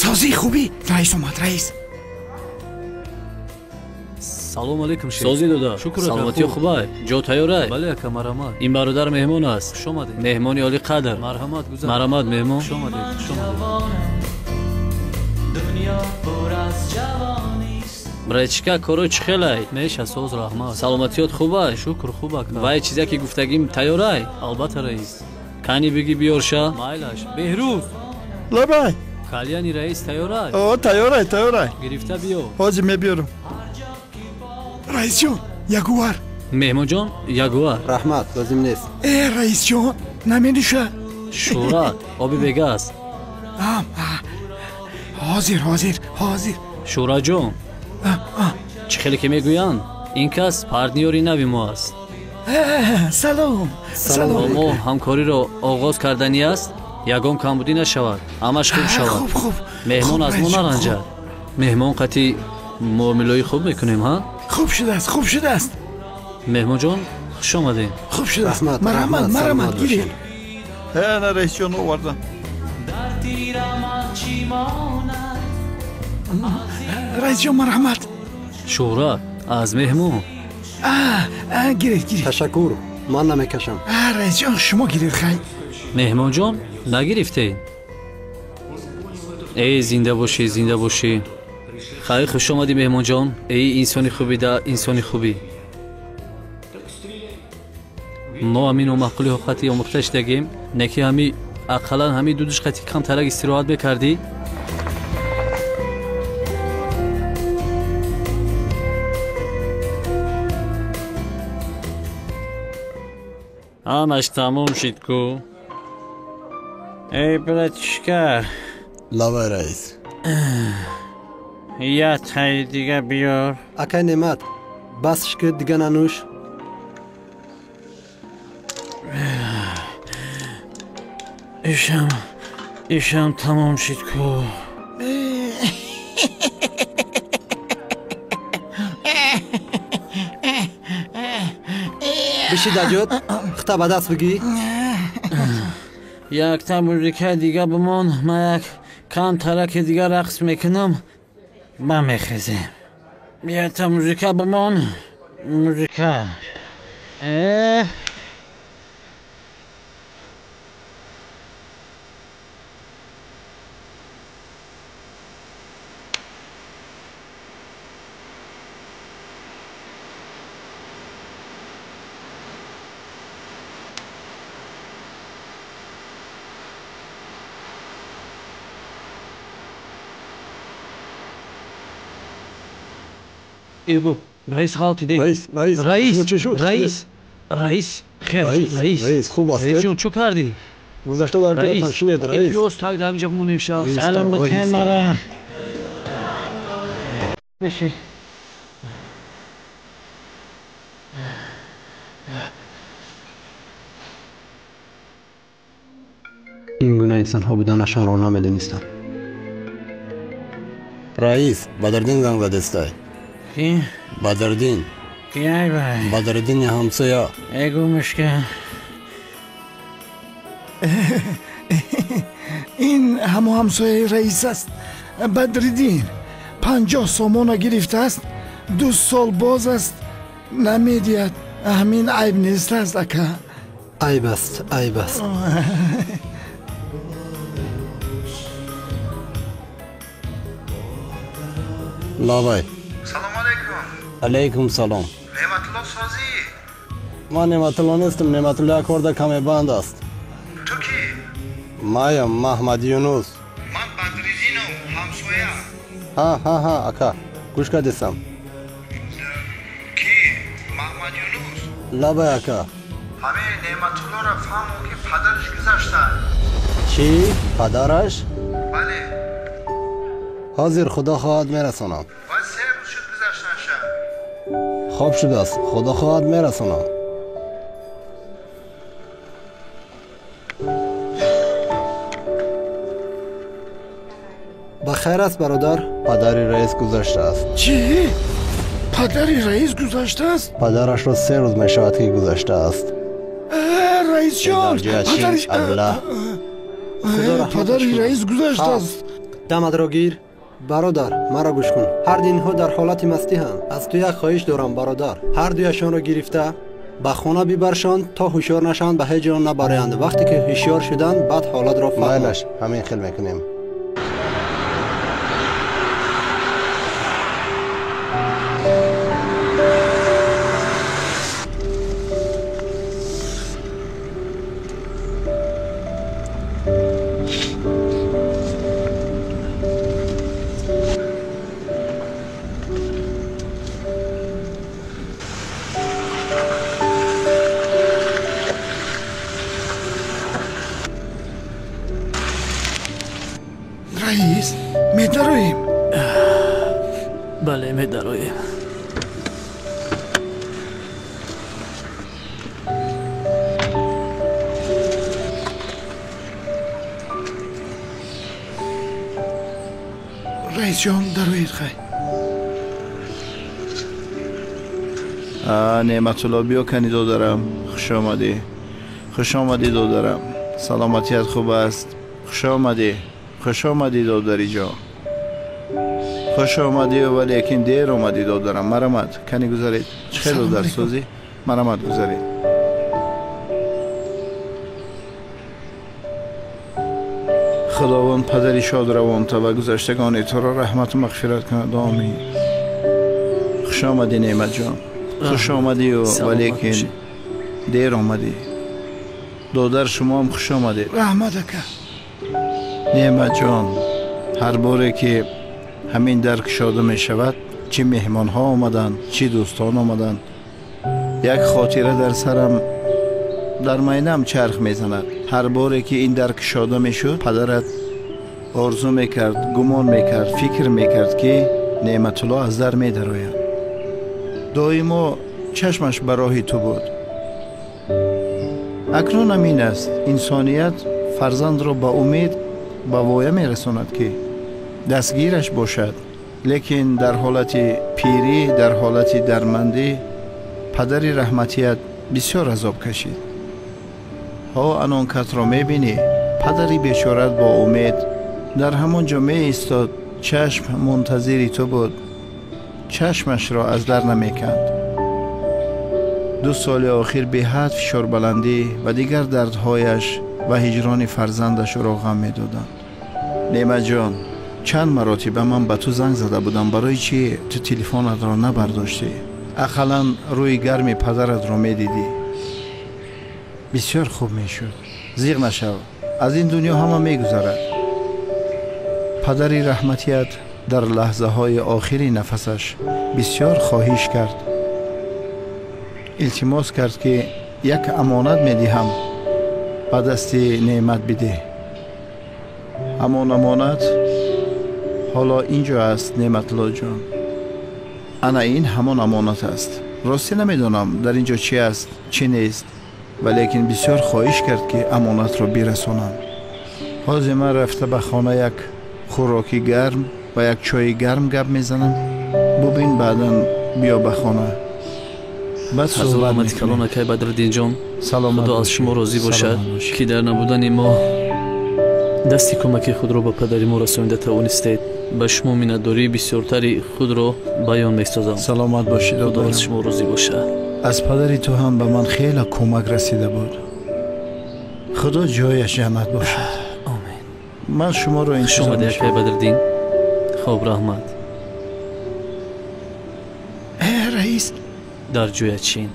Созӣ хубӣ? Раис омад, раис. Салом алейкум, шеф. Созӣ дода. Саломатӣ хубай? Ҷо тайёрай? Бале, ака, марҳамат. Ин бародар меҳмон аст. Хуш омадед. Меҳмони олиқадр. Марҳамат, гузар. Марҳамат, меҳмон. Хуш омадед, хуш омадед. Братчика, коро чӣ хелай? Меша, соз, раҳмат. Саломатиёт хубай? Шукр, хуб, ака. Вай чизе ки гуфтагим тайёрай? Албатта, раис. Кани биги биёрша? Майлаш. Беҳрӯз. Лабай. Кальяни раис тайёрай? О, тайёрай, тайёрай. Гирифта биё. Ҳозир мебиёрам. Раисҷон, ягуар. Меҳмонҷон, ягуар. Раҳмат, лозим нест. Э, раисҷон, наменӯша? Шӯҳрат, оби бегаз. Ҳозир, ҳозир, ҳозир. Шӯҳратҷон, чӣ хеле ки мегӯянд, ин кас партнёри нави мо аст. Салом, салом. Мо ҳамкориро оғоз карданӣ аст, ягон камбудӣ нашавад, ҳамаш хуб шавад. Хуб, хуб. Меҳмон аз мо наранҷад. Меҳмон қатъи муомилаи хуб мекунем, ҳа? Хуб шудааст, хуб шудааст. Меҳмонҷон, хуш омадед. Хуб шудааст. Марҳамат, марҳамат, гиред. На, раисҷон овардам. Раисҷон, марҳамат. Шӯҳрат, аз меҳмон. Гиред, гиред. Ташаккур, ман намекашам. Раисҷон, шумо гиред, хай. Меҳмонҷон, нагирифтед? Эй, зинда бошӣ, зинда бошӣ. Хайр, хуш омадӣ, меҳмонҷон. Эй, инсони хубӣ да инсони хубӣ. Мо ҳамин номаъқулиҳо қати омӯхта шидагем, не ки ҳами ақаллан ҳами дудуш қати камтарак истироҳат мекардӣ. Ҳамаш тамом шид ку. Эй, братишка. Лавай, раис. Я тай дига биёр. Акай Неъмат, басш ки дига нанӯш. Ишам тамом шид ку. Биши даҷот, хита ба даст бигӣ. Якта музикаи дига бимон, ман як кам тараки дига рақс мекунам, ман мехезем. Якта музика бимон, музика. Эбу, раис ғалтиде. Раис, раис, раис, раис, раис, раис, хер, раис, раис, хуб аст. Раисҷон, чӣ кардӣ? Гузашта дар Раис, шинед, раис. Пиёз так дар инҷа монем ша. Салом бутен мара. Биши. Ин гуна инсонҳо буданашонро намедонистам. Раис, Бадриддин занг задестай. Ки? Бадриддин. Ки ай вай? Бадриддини ҳамсоя. Эй, гумишка. Ин ҳамо ҳамсояи раис аст. Бадриддин 50 сомона гирифтааст, 2 сол боз аст, намедиҳад. Ҳамин айб нест аст, ака? Айб аст, айб аст. Лавай. Салом алейкум. Алейкум салом. Неъматулло созӣ? Ман Неъматулло нестам, Неъматулло як корда каме банд аст. Ту кӣ? Маям Маҳмад Юнус. Ман Бадриддином, ҳамсоя. Ҳа, ҳа, ҳа, ака, гӯш кардесам. Кӣ? Маҳмад Юнус? Лабай, ака. Ҳамин Неъматуллоро фаҳмон, ки падараш гузашта. Чӣ? Падараш? Бале. Ҳозир худо хоҳад мерасонам. Вай 3 рӯз шуд гузаштанаша. Хоб шудааст, худо хоҳад мерасонам. Ба хайр аст, бародар. Падари раис гузаштааст. Чӣ? Падари раис гузаштааст? Падарашро 3 рӯз мешавад, ки гузаштааст. Раисҷон, падари раис гузаштааст. Даматро гир. Бародар, маро гӯш кун. Ҳар ду инҳо дар ҳолати мастӣ ҳанд. Аз ту як хоҳиш дорам, бародар. Ҳар дуяшонро гирифта ба хона бибаршон, то ҳушёр нашаванд, ба ҳеҷ ҷо набараянд. Вақте ки ҳушёр шуданд, баъд ҳолатро фаҳманд. Майлаш, ҳамин хел мекунем. Раис, медароем? Бале, медароем. Раисҷон, дароед хай. Неъматулло, биё кани додарам. Хуш омадӣ. Хуш омадӣ додарам. Саломатият хуб аст. Хуш омадӣ. Хуш омадӣ додариҷон. Хуш омадӣ, валекин дер омадӣ додарам. Марамат, кани гузаред. Чӣ хел додар созӣ? Марамат, гузаред. Худованд падари шодравонта ва гузаштагони туро раҳмату мағфират кунад. Омин. Хуш омадӣ Неъматҷон. Хуш омадию, валекин дер омадӣ. Додар, шумоам хуш омадед. Раҳмат, ака. Неъматҷон, ҳар боре ки ҳамин дар кушода мешавад, чӣ меҳмонҳо омаданд, чӣ дӯстон омаданд, як хотира дар сарам, дар майнаам чарх мезанад. Ҳар боре ки ин дар кушода мешуд, падарат орзу мекард, гумон мекард, фикр мекард, ки Неъматулло аз дар медарояд. Доимо чашмаш ба роҳи ту буд. Акнун ҳамин аст. Инсоният фарзандро ба умед ба воя мерасонад, ки дастгираш бошад, лекин дар ҳолати пирӣ, дар ҳолати дармандӣ падари раҳматият бисёр азоб кашид. Ҳо, анон касро мебинӣ, падари бечорат бо умед дар ҳамон ҷо меистод, чашм мунтазири ту буд, чашмашро аз дар намеканд. 2 соли охир беҳад фишорбаландӣ ва дигар дардҳояш ва ҳиҷрони фарзандаш ӯро ғам медоданд. Неъматҷон, чанд маротиба ман ба ту занг зада будам, барои чӣ ту телефонатро набардоштӣ? Ақаллан рӯи гарми падаратро медидӣ. Бисёр хуб мешуд. Зиғ нашав, аз ин дунё ҳама мегузарад. Падари раҳматият дар лаҳзаҳои охири нафасаш бисёр хоҳиш кард, илтимос кард, ки як амонат медиҳам, ба дасти неъмат бидеҳ. Ҳамон амонат ҳоло ин ҷо аст, Неъматуллоҷон. Ана ин ҳамон амонат аст. Ростӣ намедонам дар ин ҷо чӣ аст, чӣ нест, валекин бисёр хоҳиш кард, ки амонатро бирасонам. Ҳозир ман рафта ба хона як хӯроки гарм ва як чойи гарм гап мезанам. Бубин, баъдан биё ба хона. Баъд суҳбат мекунем. Калон акай Бадриддинҷон, Худо аз шумо розӣ бошад, ки дар набудани мо дасти кӯмаки худро ба падари мо расонида тавонистед. Ба шумо миннатдории бисёртари худро баён месозам. Саломат бошед. Худо аз шумо розӣ бошад. Аз падари ту ҳам ба ман хеле кӯмак расида буд. Худо ҷояш ҷаннат бошад. Омин. Ман шуморо интизор мешавам. Акай Бадриддин. Хоб, раҳмат. Раис, дар ҷоя чин.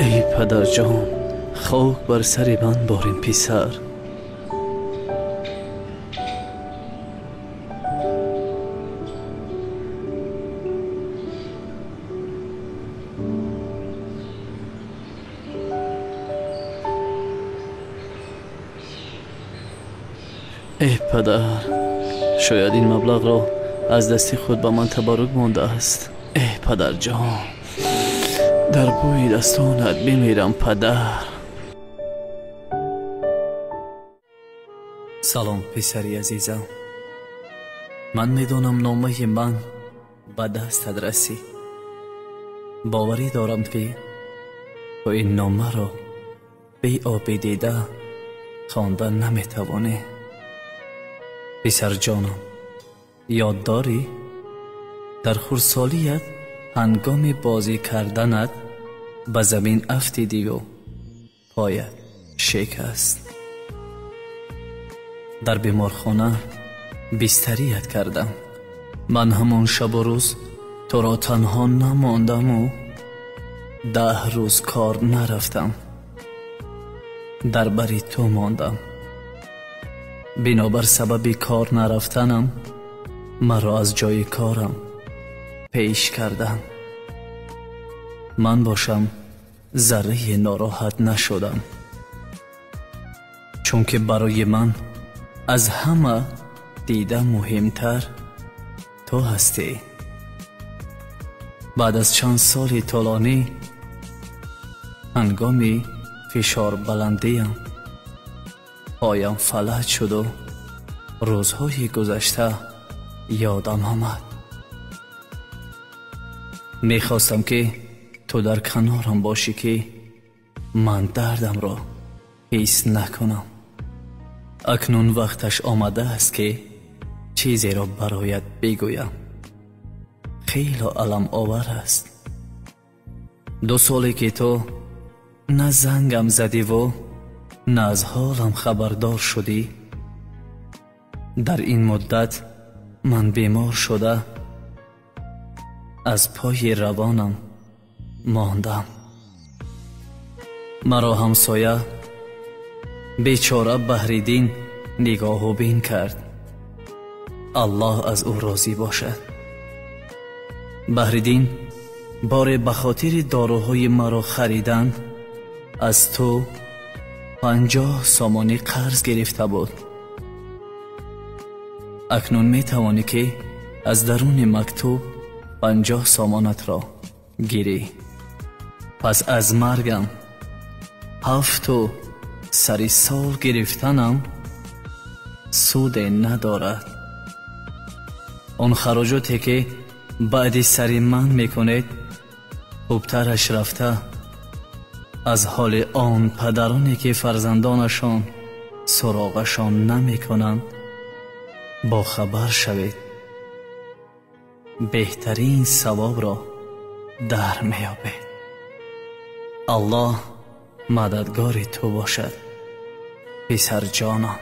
Эй падарҷон, хок бар сари ман борин писар. Эй падар, шояд ин маблағро аз дасти худ ба ман табаррук мондааст. Эй падарҷон, дар бӯи дастонат бимирам, падар. Салом, писари азизам. Ман медонам номаи ман ба дастат расид. Боварӣ дорам, ки ту ин номаро беоби дида хонда наметавонӣ. Писарҷонам, ёд дорӣ дар хурдсолият ҳангоми бозӣ карданат ба замин афтидиву поят шикаст. Дар беморхона бистарият кардам. Ман ҳамон шабу рӯз туро танҳо намондаму 10 рӯз кор нарафтам. Дар бари ту мондам. Бинобар сабаби кор нарафтанам маро аз ҷои корам пеш кардам. Ман бошам зарраи нороҳат нашудам, чунки барои ман аз ҳама дида муҳимтар ту ҳастӣ. Баъд аз чанд соли тӯлонӣ ҳангоми фишорбаландиям поям фалаҷ шуду рӯзҳои гузашта ёдам омад. Мехостам, ки ту дар канорам бошӣ, ки ман дардамро ҳис накунам. Акнун вақташ омадааст, ки чизеро бароят бигӯям. Хело аламовар аст. 2 соле ки ту на зангам задиву на аз ҳолам хабардор шудӣ. Дар ин муддат ман бемор шуда аз пои равонам мондам. Маро ҳамсоя бечора Баҳриддин нигоҳу бин кард. Аллоҳ аз ӯ розӣ бошад. Баҳриддин боре ба хотири доруҳои маро харидан аз ту 50 сомонӣ қарз гирифта буд. Акнун метавонӣ, ки аз даруни мактуб 50 сомонатро гирӣ. Пас аз маргам 7 сари сол гирифтанам суде надорад. Он хароҷоте, ки баъди сари ман мекунед, хубтараш рафта аз ҳоли он падароне, ки фарзандонашон суроғашон намекунанд, бохабар шавед. Беҳтарин савобро дар меёбед. Аллоҳ мададгори ту бошад, писарҷонам.